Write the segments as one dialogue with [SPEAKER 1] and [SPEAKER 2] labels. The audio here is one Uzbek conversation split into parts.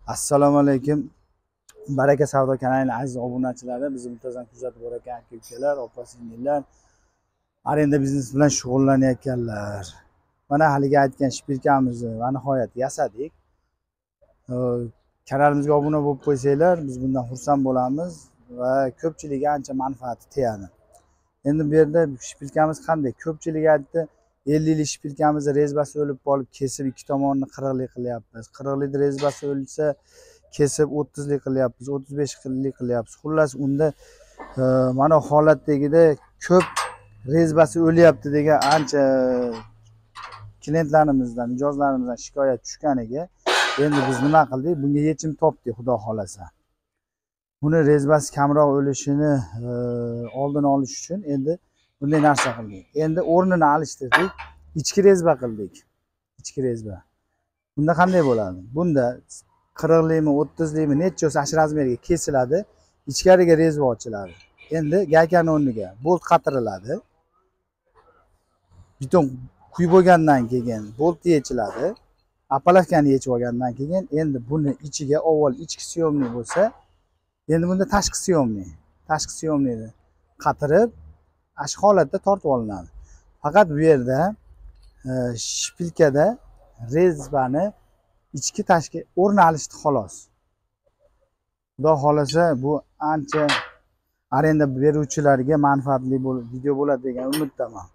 [SPEAKER 1] Assalomu alaykum. Baraka savdo kanalining aziz obunachilari, bizni muntazam kuzatib borayotgan aka-ukalar, opa-singillar, arenda biznes bilan shug'ullanayotganlar. Mana haligi aytgan shpilkamizni va nihoyat yasadik. Kanalimizga obuna bo'lib qo'ysanglar, biz bundan xursand bo'lamiz va ko'pchilikka ancha manfaati tegadi. Endi bu yerda shpilkamiz qanday? Ko'pchilik aytdi, 50 lik shpilkamizni rezbasi o'lib qolib, kesib ikki tomonini 40 lik qilyapmiz. 40 lik rezbasi o'lsa, kesib 30 lik qilyapmiz, 35 lik qilyapmiz. Xullas, unda mana holatdagida ko'p rezbasi o'lyapti degan ancha klientlarimizdan, mijozlarimizdan shikoyat tushganiga endi biz nima qildik? Bunga yechim topdik, Xudo xolasa. Buni rezbasi kamroq o'lishini oldini olish uchun endi bunday narsa qildik. Endi o'rnini alishtirdik, ichki rezba qildik. Ichki rezba. Bunda qanday bo'ladi? Bunda 40 likmi, 30 likmi, necha bo'lsa shu razmerga kesiladi, ichkariga rezba ochiladi. Endi gaykani o'rniga bolt qatiriladi. Beton quyib bo'lgandan keyin bolt yechiladi. Apalavkani yechib olgandan keyin endi buni ichiga avval ichki syomli bo'lsa, endi bunda tashqi syomli, tashqi syomlini qatirib, shu holatda tortib olinadi. Faqat bu yerda shpilkada rezbani ichki tashqi o'rni alishdi xolos. Xudo xolasa bu ancha arenda beruvchilarga manfaatli video bo'ladi degan umiddaman.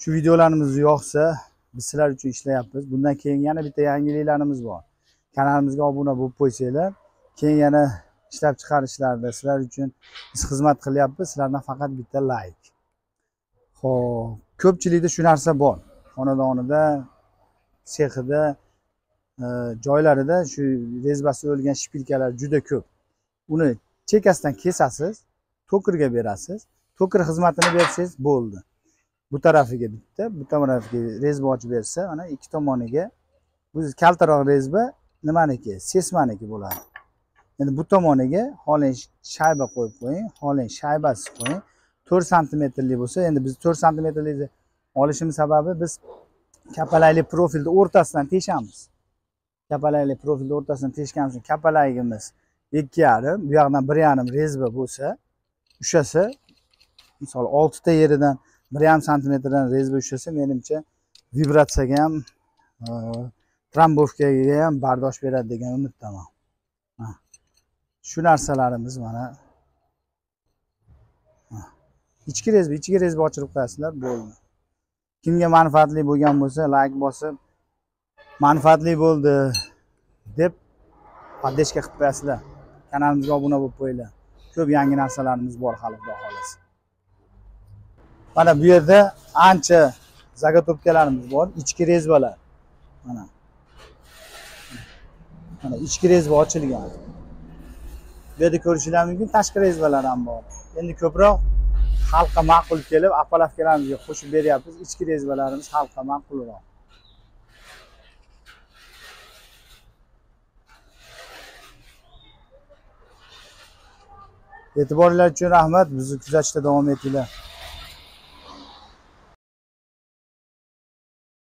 [SPEAKER 1] Shu videolarimiz yoqsa, biz sizlar uchun ishlayapmiz. Bundan keyin yana bitta yangiliklarimiz bor. Kanalimizga obuna bo'lib qo'ysanglar, keyin yana ishlab chiqarishlarda sizlar uchun biz xizmat qilyapmiz. Sizlardan faqat bitta like. Xo'p, ko'pchilikda shu narsa bor. Xonadonida, sexida, joylarida shu rezbasi o'lgan shpilkalar juda ko'p. Uni chekasidan kesasiz, to'kirga berasiz. To'kir xizmatini bersangiz bo'ldi. Bu tarafiga bitta, bu tarafiga rezba ochib bersa, mana ikki tomoniga bu kaltaroq rezba nimaniki? Sesmaniki bo'ladi. Endi bu tomoniga xoling shayba qo'yib qo'ying, xoling shaybasiz qo'ying. 4 santimetrli bo'lsa, endi biz 4 santimetrli olishimiz sababi biz kapalakli profilni o'rtasidan teshamiz. Kapalakli profilni o'rtasidan teshganimiz uchun kapalagimiz 2,5, bu yoqdan 1,5 rezba bo'lsa, ushlasa, misol 6 ta yeridan 1,5 santimetrdan rezba ushlasa, menimcha vibratsiyaga ham, trambovkaga ham bardosh beradi degan umiddaman. Shu narsalarimiz mana ichki rezba, ichki rezba ochirib qo'yasizlar, bo'ldi. Kimga manfaatli bo'lgan bo'lsa, like bosib, manfaatli bo'ldi deb poddeşka qilib qo'yasizlar. Kanalimizga obuna bo'lib qo'yinglar. Ko'p yangi narsalarimiz bor hali, Xudo xolasa. Mana bu yerda ancha zagotovkalarimiz bor, ichki rezbalar. Mana. Mana ichki rezba ochilgan. Bu yerda ko'rishingiz mumkin, tashqi rezbalar ham bor. Endi ko'proq xalqqa ma'qul kelib, apalavkalarimizga qo'shib beryapmiz. Ichki rezbalarimiz xalqqa ma'qulroq. E'tiboringiz uchun rahmat. Bizni kuzatishda davom etinglar.